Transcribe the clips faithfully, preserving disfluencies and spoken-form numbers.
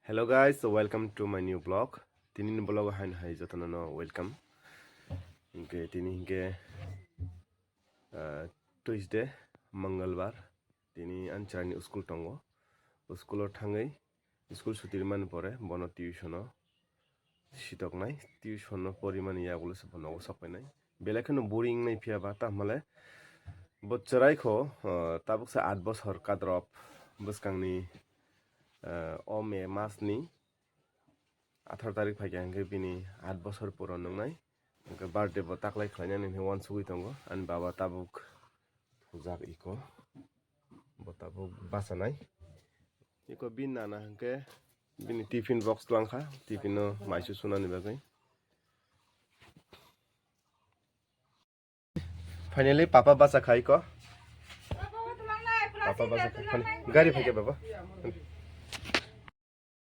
Hello guys, so welcome to my new vlog. Tini ni vlog o haino hai jotono no welcome. Hingke tini hingke, ah, Tuesday, Mangalbar. Tini ani chwraini school tongo. School o thangwi school suti rwmani pore bono tuition o sitoknai, tuition no porimani yagulo se bo nogo sokpainai. Belai kheno boring nai phiya ba, tamo le bo chwrai kho, ah, tabuk se aat bosor kadrop bwskangni, ah, o May mas ni atharo tarik phaikha hwnkhe bini aat bosor puron wngnai. Hwnkhe birthday bo taklai khlainani hwnwi uansugwi tongo ani baba tabuk. Hujak iko. Bo tabuk bachanai. Iko bini nana hwnkhe bini tiffin box twlangkha, tiffin no maisu sunani bagwi. Finally, papa bachakha iko. Papa bachakha. Gari phaikha baba.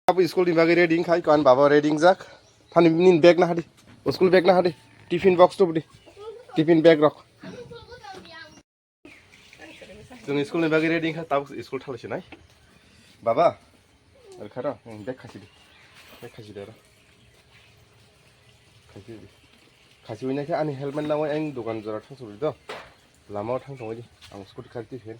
Abu school ni bagwi ready wngkha, iko ani baba ready wngjak. Phani nini bag nahadi. School bag nahadi. Tiffin box tubudi. Tiffin bag rok. Chwng school ni bagwi ready wngkha, tabuk school thalai sinai. Baba, rwkha ro, bag khasi di. Bag khasi di ro. Khasi di. Khasi wngkha ani helmet nangwi ang dukan jora thang suri do. Lama o thang tongwi di. Ang scooty khasi di.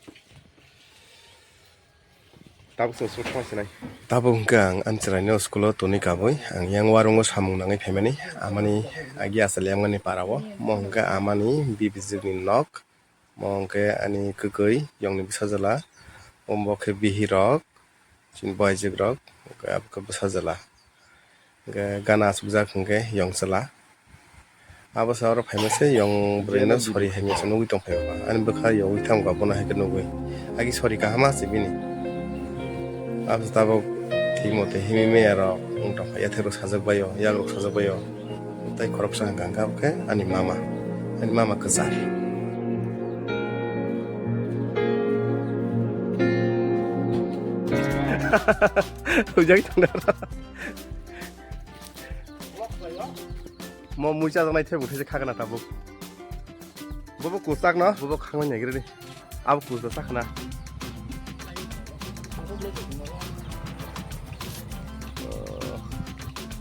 Tabuk chwng school thangsinai. Tabuk hwnkhe ang ani chwraino school-o tonwi kabui ang yang warungo samung nangwi phaimani. Amani agi asal yamgani para-o. Mo hwnkhe amani bibijwkni nok. Mo hwnkhe ani kwkwi yongni bwsajwla. Omo khe bihirok, chini boyjwkrok, hwnkhe abo khe bwsajwla. Hwnkhe gana asukjak hwnkhe yong chwla. Abo sa oro phaima se yong bwrwi no sori hai masa nugwi tong phai ba. Ani bwkha yogwi thang ba bono hai khe nugwi. Agi sori kaham se bini. Abo se tabuk thik mote himi meya rok wng tong phai, yathek rok sajak bai o, yak rok sajak bai o. Tai khoroksa hwnkha hwnkhe abo khe ani mama. Ani mama kwchar. Hujak thang da. Mo mui chajaknai thebuk thaicha khakna tabuk. Bobo kwchak no, bobo khaknai naigredi. Abo kwchak sakna.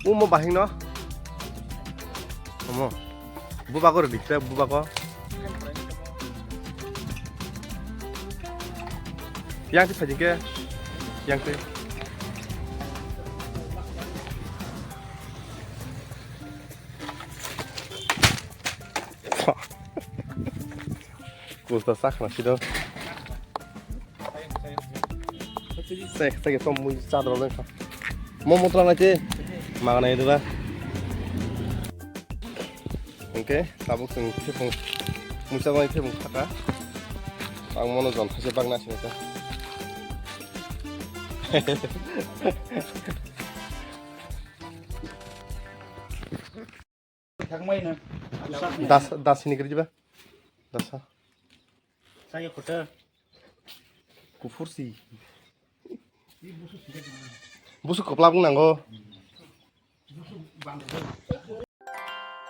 Umo bahing no. Omo. Bubago rwdi khe, bubago. Yang twi phaidi khe, yang twi. Kusta sakna sido. Sek, sek, tom mui chadro lengkha. Mo motla nai te. Magana idu ba. Hwnkhe tabuk chwng thepung, muisa bai thepung khaka. Ang mono jon khaisa bagna sini ta. Das, das sini kerja ba? Das. Saya kota. Kufur si. Busuk kwplap wng nango.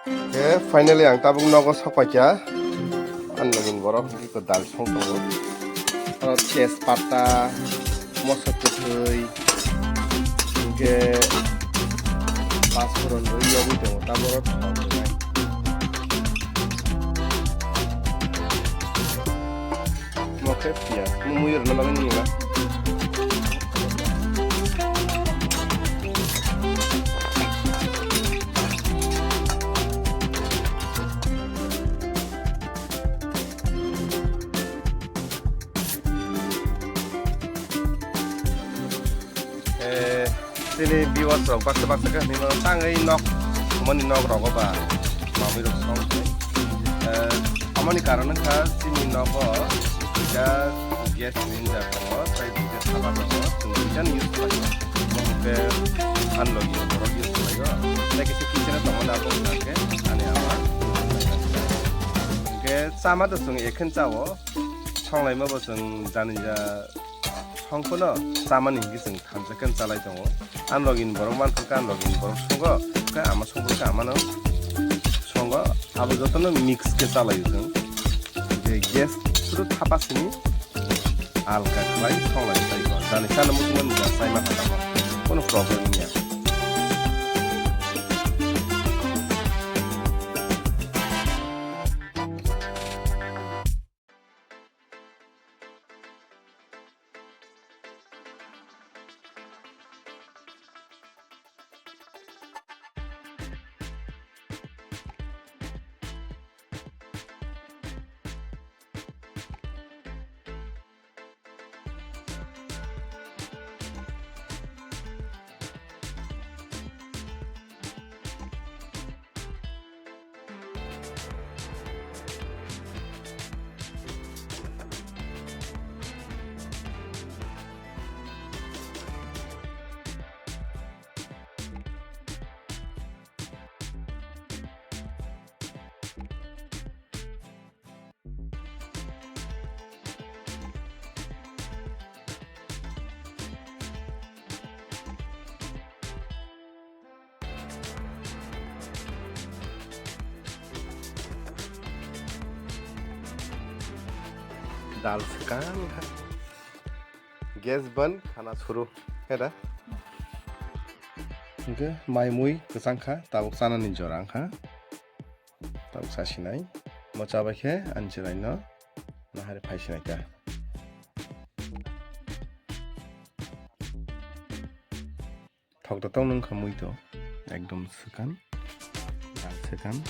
Khe finally ang tabuk nogo sokpaikha. Ani logi ni borok hwnkhe dal song tongo. Oro tejpata, moso kwthwi, hwnkhe pasporon rwi yogwi tongo. Tabuk oro thok rwnai. Mo khe piyaj, mo mui rwna bagwi nini ba. Eh, chini viewers rok baksa baksa khe hinwi mano tangwi nok, mani nok rogo ba mamwi rok song khai. Eh, amoni karon wngkha chini nogo duita gas cylinder tongo, tei duita thapa tongo, chwng duita use khlaio. Omo hwnkhe unlogi borok use khlaio. Tei kisa kitchen o tongmani abo hwnkhe ani ama. Hwnkhe chama to chwng ekhen chao, songlaima bo chwng janija. Songkhono chamani hingke chwng thansa khe chalai tongo. Ang logini borok mankha khe ang logini borok songo, khe ama songkho khe amano songo, abo jotono mix khe chalaio chwng. Je gas suru thapa sini alka khlai songlai chai ko. Jani chana muchungmani ja chaima kha tamo. Kono problem wngya. Dal swkang kha. Gas ban khana suru. Heda. Hingke mai mui kwchang kha, tabuk chanani jora wngkha. Tabuk chasinai. Mo chabai khe ani chwraino nahari phaisinai ta. Thok da tong nung kha mui to. Ekdom swkang. Dal swkang.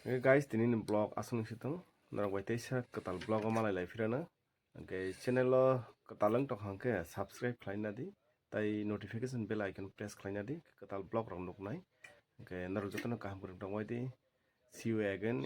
Hingke guys, tini ni vlog aswk se tong. Norok bai teisa kwtal vlog o malai lai phirano. Hingke channel o kwtal wng tong kha hingke subscribe khlai na di. Tai notification bell icon press khlai na di. Kwtal vlog rok nuknai. Hingke norok jotono kaham kwrwng tong bai di. See you again